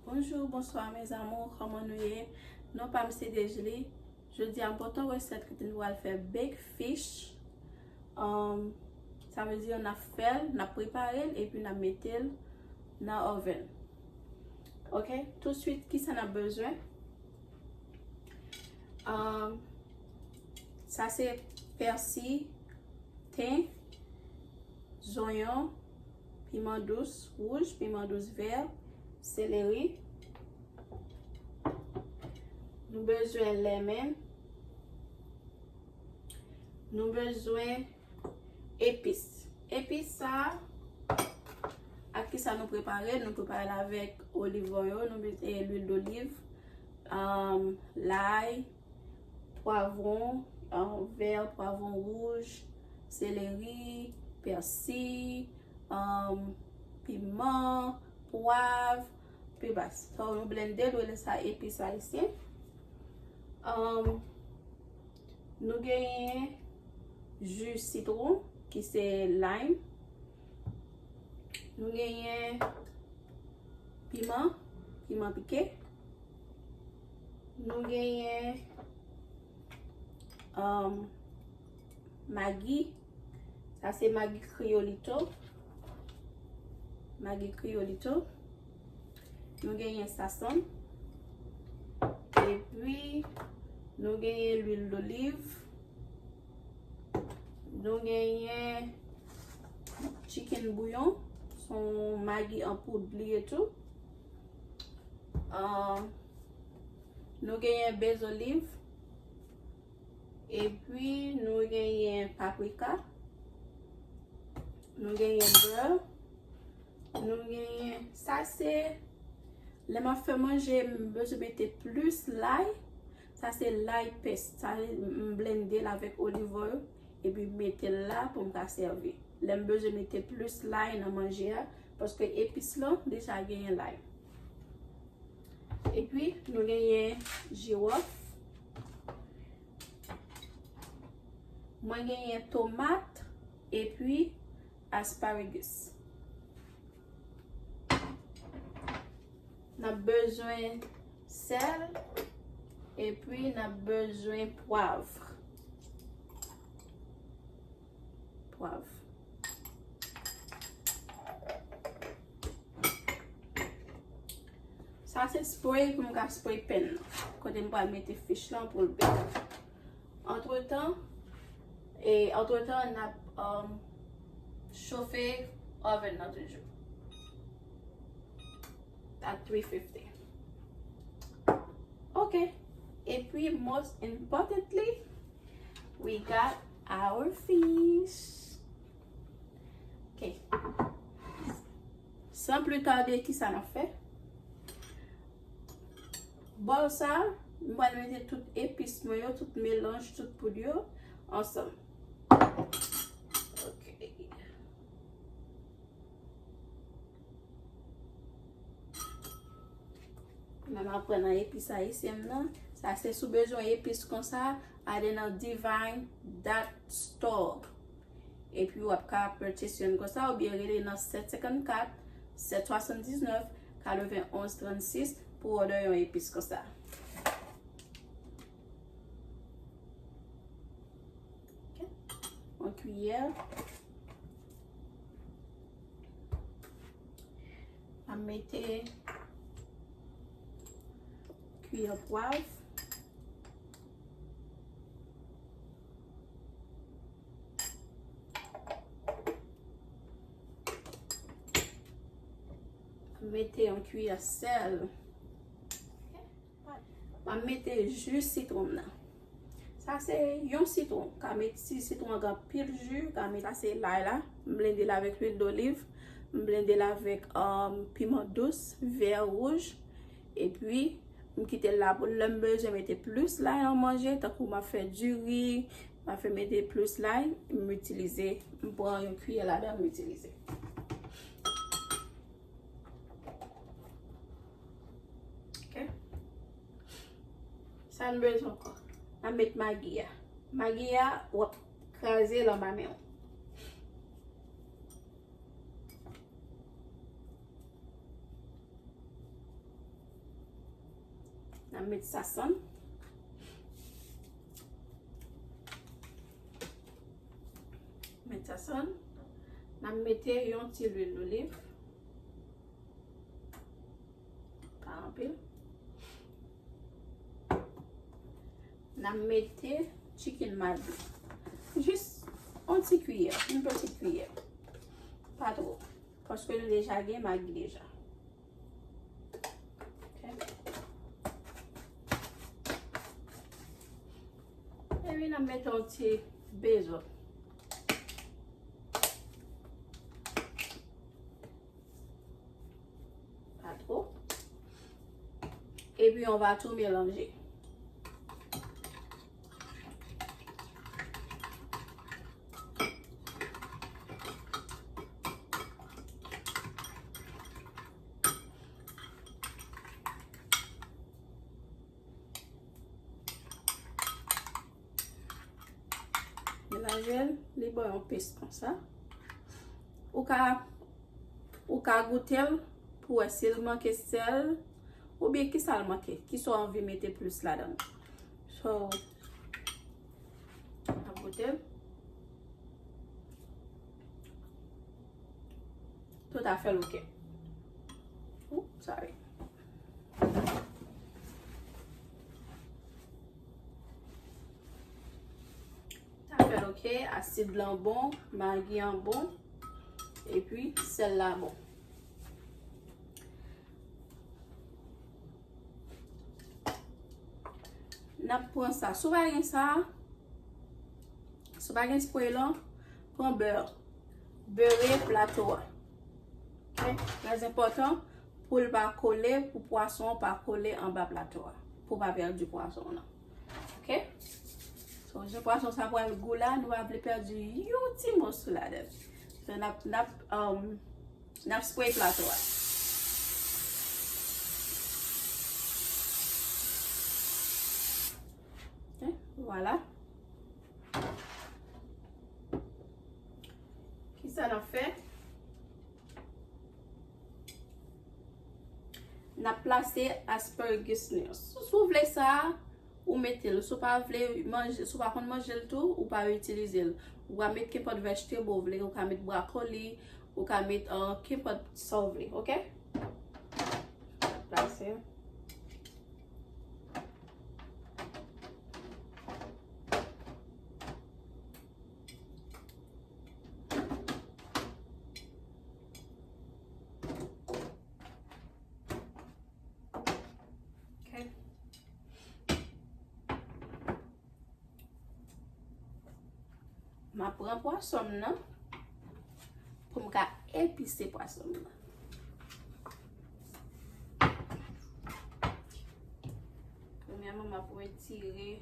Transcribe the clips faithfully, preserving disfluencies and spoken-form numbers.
Bonjou, bonswa mes amours, kòman nou ye? Non pa m se Dejly. Jodi a m pote yon resèt kote nou pral fè bake fish. Um, sa vle di n ap fè l, n ap prepare l epi n ap mete l nan oven. Ok, touswit kisa n ap bezwen? Um, sa se pèsi, ten, zonyon, piman dous wouj, piman dous vè, seleri. Nou bezwen lemon. Nou bezwen epis. Epis sa a, ak kisa nou prepare? Nou prepare l avèk olive oil, nou mete lwil doliv, um, lay, pwavwon, um, vè, pwavwon wouj, seleri, pèsi, um, piman, pwav, pibas. So, nou blende l, rele sa epis ayisyen. Um, nou genyen ji sitwon, ki se lime. Nou genyen piman, piman pike. Nou genyen, um, magi. Sa se magi kriyolito. Magi kriyolito. Nou genyen sasann. Epi, nou genyen lwil doliv. Nou genyen chicken bouillon. Se yon magi an poud li ye tou. Ah, nou genyen bezoliv. Epi, nou genyen paprika. Nou genyen bè. Nou genyen, sa se, lè m ap fè manje, m bezwen mete plis lay. Sa se lay pès. Sa, m blende l avèk olive oil, epi m mete l la pou m ka sèvi. Lè m bezwen mete plis lay nan manje a, paske epis lan deja genyen lay. Epi, nou genyen jiwòf. Mwen genyen tomat, epi asparagus. N ap bezwen sèl, epi n ap bezwen pwav. Pwav. Sa se spray pou m ka spray pen nan. Kote m pral mete fish lan pou l bèl. Antretan, e antretan, n ap, um, chofe oven nan toujou. At three fifty. Ok. Epi, most importantly, we got our fish. Ok. San pli tade, kisa n ap fè? Bòl sa, m pral mete tout epis mwen yo, tout melanj, tout poud yo ansanm. Ok. Mwen m ap pran nan epis ayisyen m nan. Sa se si w bezwen epis konsa, ale nan Divine dot store. Epi w ap ka purchase youn konsa oubyen rele nan sèt senkannkat, sèt swasanndiznèf, katrevenonz trannsis pou w order yon epis konsa. Ok. Yon kiyè. M ap mete kiyè pwav. M ap mete yon kiyè sèl. M ap mete ji sitwon m nan. Sa se yon sitwon. Ou ka met, si sitwon an gen anpil ji, ou ka met, sa se lay la. M blende l avèk lwil doliv. M blende l avèk, um, piman dous, vè, wouj. Epi, m kite l la pou lè m bezwen mete plis lay nan manje, tankou m ap fè diri, m ap fè mete plis lay, m itilize, m pran yon kiyè ladan, m itilize. Ok. Sa n bezwen ankò? N ap met magi a. Magi a, w ap kraze l anba men w. N ap met sasann. Met sasann. N ap mete yon ti lwil doliv. Pa anpil. N ap mete chicken maggi. Jis yon ti kiyè, yon peti kiyè. Pa twò. Paske nou deja gen magi deja. Ok. Epi n ap mete yon ti bezòt. Pa twò. Epi on va tou melanje. Melanje l, li ba w yon pes konsa. Ou ka, ou ka goute l pou wè si l manke sèl oubyen kisa l manke, kisa w anvi mete plis ladan l. So, n ap goute l. Tout afè l ok. Ooh, sorry. Sa fè l ok, asid lan bon, magi an bon, epi sèl la bon. N ap pran sa. Si w pa gen sa, si w pa gen spray lan, pran bè. Bere plato a. Ok? Trè enpòtan pou l pa kole, pou pwason an pa kole anba plato a. Pou w pa pèdi pwason w nan. Ok? So, jan pwason sa pral gou la, nou pa vle pèdi yon ti moso ladan l. So, n ap, n ap, um, n ap spray plato a. Ok? Vwala. Kisa n ap fè? N ap plase asparagus nou yo. Si, si w vle sa, ou mete l. Si w pa vle manje, si w pa konn manje l tou, ou pa itilize l. Ou ka met kenpòt vegetable ou vle, ou ka met bwakoli, ou ka met, uh, kenpòt sa w vle, ok? Plase. Ok. M ap pran pwason m nan pou m ka epise pwason m nan. Premyèman, m ap retire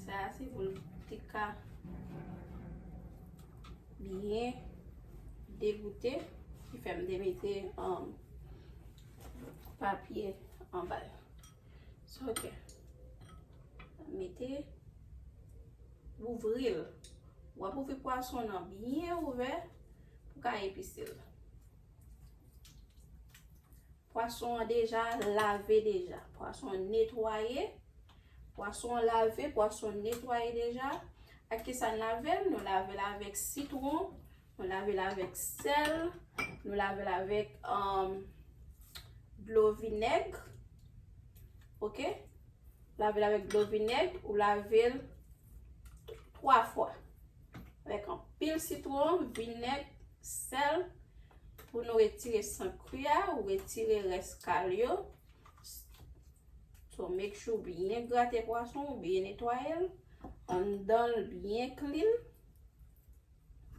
sa, se pou l te ka byen degoute, ki fè m te mete, um, papye anba l. So, ok. Mete, ouvri l. W ap ouvri pwason nan byen ouvè pou ka epise l. Pwason an deja lave deja. Pwason an netwaye. Pwason an lave, pwason an netwaye deja. Ak kisa n lave l? Nou lave l avèk sitwon, nou lave l avèk sèl, nou lave l avèk, um, dlo vinèg. Ok? Lave l avèk dlo vinèg, ou lave l twa fwa. Avèk anpil sitwon, vinèg, sèl, pou nou retire san kri a, ou retire rès kal yo. So, make sure w byen grate pwason, ou byen netwaye l. Anndan l byen clean.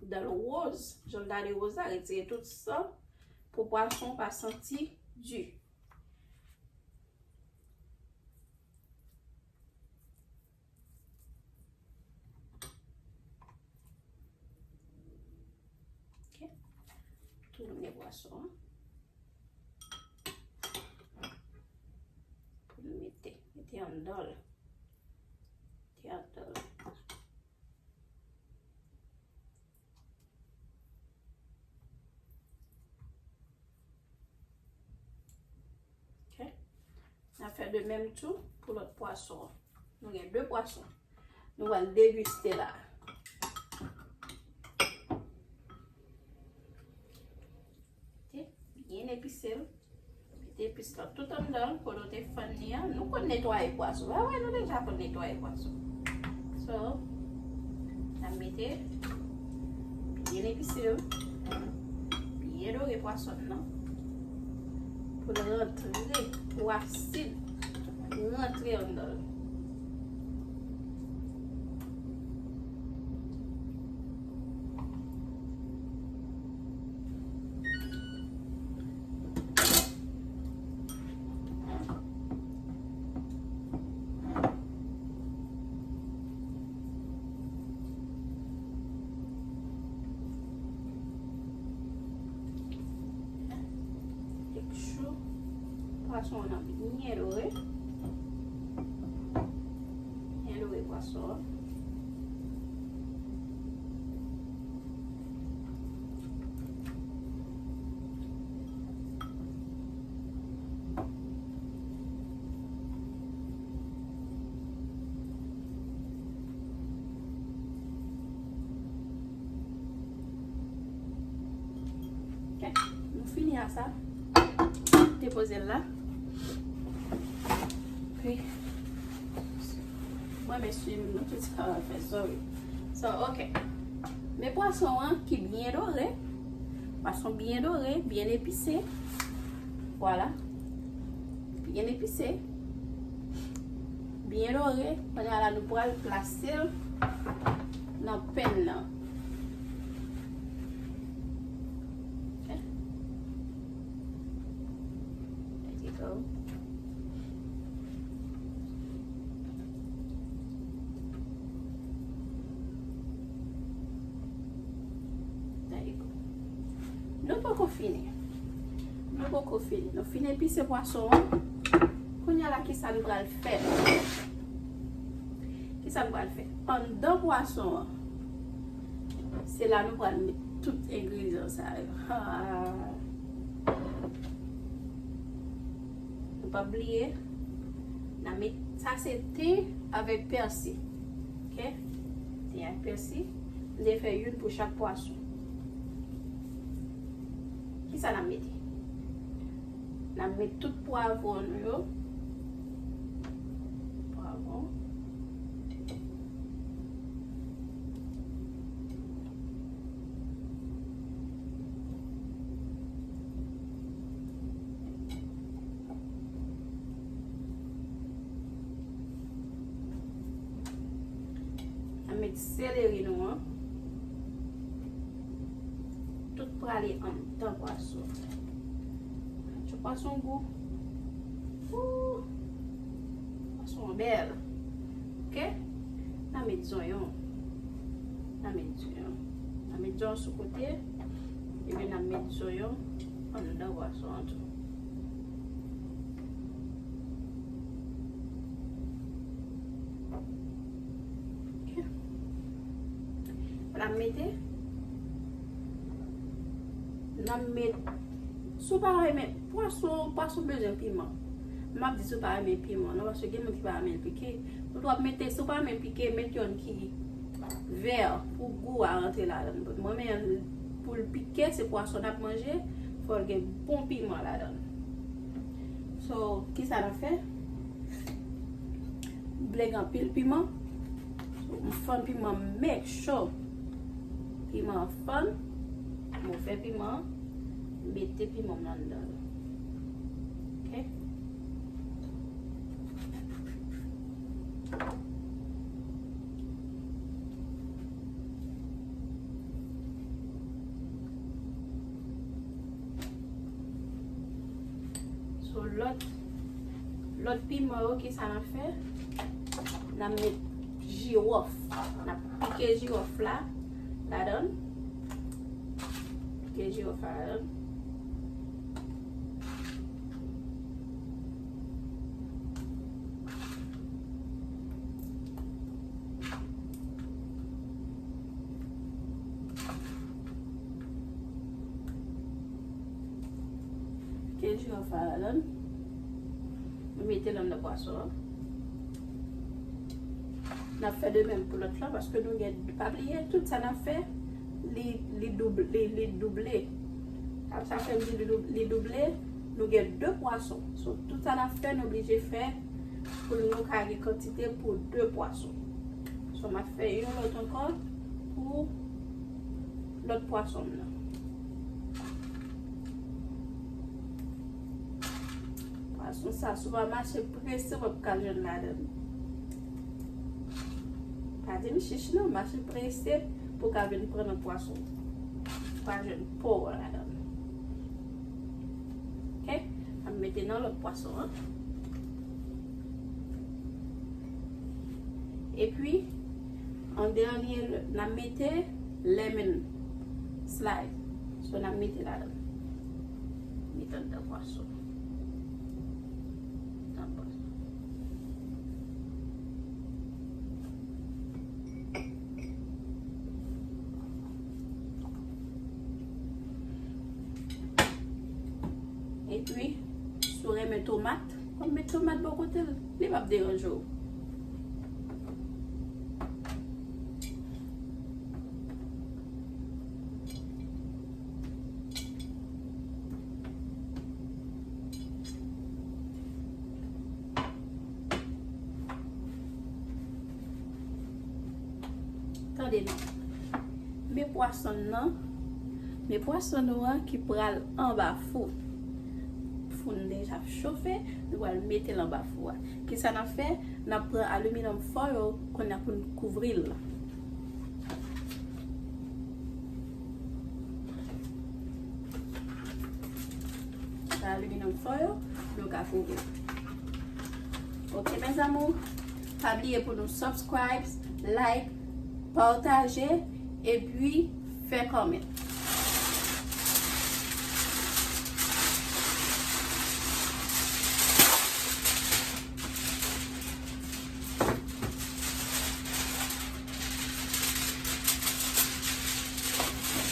Anndan l woz. Jan l ta dwe woz la, retire tout san pou pwason pa santi di. Ok. Tounen pwason an. Pou n mete, mete anndan l. Mete anndan l. Ok. N N ap fè de menm tou pou lòt pwason an. Nou gen de pwason. Nou pral degiste la. Ok, byen epise l. Mete epis la tout anndan l, kote w te fann li an. Nou konn netwaye pwason. Wè, wè, nou deja konn netwaye pwason. So, n ap mete byen epise l. Byen dore pwason nan. Pou l rantre, pou asid rantre anndan l. Make sure pwason an byen dore. Byen dore pwason an. Ok, nou fini a sa. Depoze l la. Epi, mwen, mesye, nou tout sa va fè, sorry. So, ok. Men pwason an ki byen dore. Pwason byen dore, byen epise. Vwala. Byen epise. Byen dore. Kounye a la, nou pral plase l nan pen nan. Ok. There you go. There you go. Nou poko fini. Nou poko fini. Nou fin epise pwason an. Kounye a la, kisa n pral fè? Kisa n pral fè? Anndan pwason an, se la nou pral met tout engredyan sa yo. Ha. Nou pa bliye, n a met, sa se ten avèk pèsi. Ok? Ten ak pèsi. M te fè youn pou chak pwason. Kisa n ap mete? N ap met tout pwavwon nou yo. Pwavwon. N ap met seleri nou an. Tout prale anndan pwason. Tchou pwason gou. Ooh. Pwason an bèl. Ok? N a met zonyon. N a met zonyon. N a met zonyon sou kote. Epi n a met zonyon anndan pwason an tou. Ok. N ap mete, n ap met, si w pa renmen, pwason, pwason bezwen piman. M ap di si w pa renmen piman, non, paske gen moun ki pa renmen l pike. Ou dwe mete, si w pa renmen l pike, met yonn ki vè pou gou a rantre ladan l. Mwen menm, pou l pike, se pwason n ap manje, fò l gen bon piman ladan l. So, kisa n ap fè? M vle gen anpil piman. So, m fann piman, make sure piman an fann. Mwen fè piman, mete piman m nan anndan. Ok? So, lòt, lòt piman yo, kisa n ap fè? N ap met jiwòf. N ap pike jiwòf la ladan l. Pike jiwòf la ladan l. Pike jiwòf la ladan l. M Mete l anndan pwason an. N ap fè de menm pou lòt la, paske nou gen, pa bliye, tout sa n ap fè, li, li double, li, li double. Sa, sa fè m di li dou-, li double, nou gen de pwason. So, tout sa n ap fè, nou oblije fè pou nou ka gen kantite pou de pwason. So, m ap fè yon lòt ankò pou lòt pwason m nan. Pwason sa, si w pa mache prese, w ap ka jwenn ladan l. Pa di m chich non, mache prese pou w ka vin pran nan pwason. Ou ka jwenn po w ladan l. Oke? N ap mete nan lòt pwason an. Epi, an dènye, n ap mete lemon slice. So, n ap mete ladan. Mete anndan pwason. Anndan pwason. Epi, si w renmen tomat, w ap met tomat bò kote l. Li p ap deranje w. Tande non. Men pwason nan, men pwason nou an ki pral anba fou. Fou n deja chofe, nou pral mete l anba fou a. Kisa n ap fè? N ap pran aluminum foil kounye a pou n kouvri l. Sa aluminum foil, nou ka kouvri. Ok, mes amours, pa bliye pou nou subscribe, like, pataje, epi fè comment.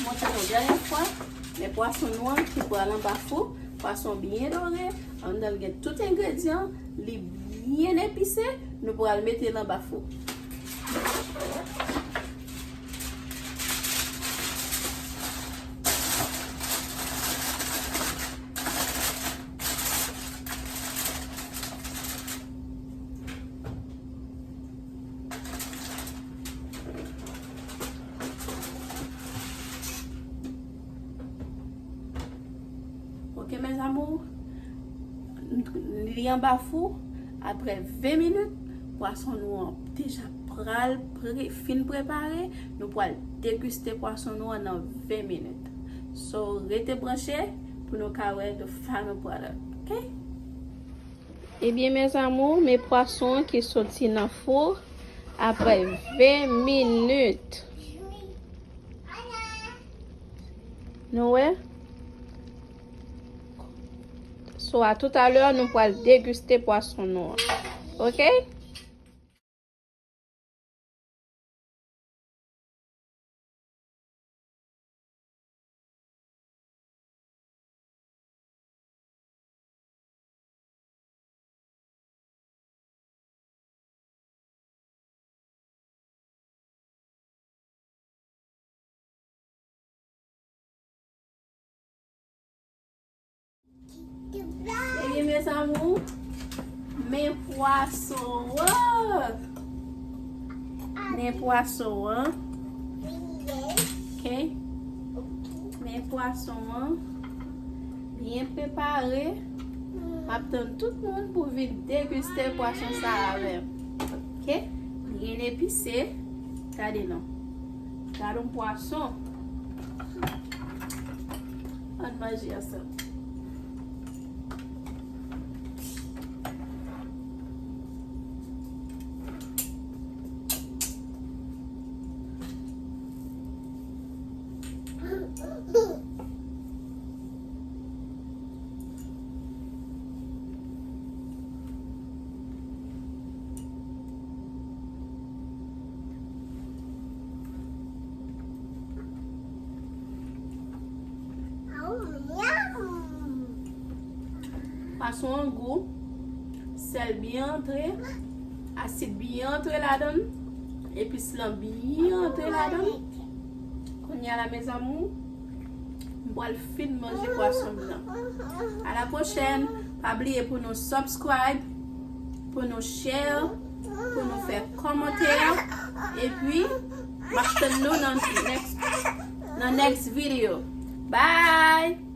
Montre nou dènye fwa, men pwason nou an ki pral anba fou, pwason byen dore, anndan l gen tout engredyan, li byen epise, nou pral mete l anba fou. Ok, mes amours, li anba fou. Apre ven minit, pwason nou an deja pral pre, fin prepare. Nou pral degiste pwason nou an nan ven minit. So, rete branche pou nou ka wè the final product. Ok? Ebyen, mes amours, men pwason ki soti nan fou apre ven minit. Nou wè? So, a toutalè, nou pral degiste pwason nou an. Ok? Ebyen, mes amours, men pwason an. Men pwason an. Ok. Men pwason an. Byen prepare. M ap tann tout moun pou vin degiste pwason sa avè m. Ok? Byen epise. Gade non. Gade yon pwason. Ann manje ansanm. Pwason an gou. Sèl byen antre, asid byen antre ladan l, epis lan byen antre ladan l. Kounye a la, mes amours, m pral fin manje pwason m nan. A la pwochèn. Pa bliye pou nou subscribe, pou nou share, pou nou fè kòmantè. Epi, m ap tann nou nan next, nan next video. Bye!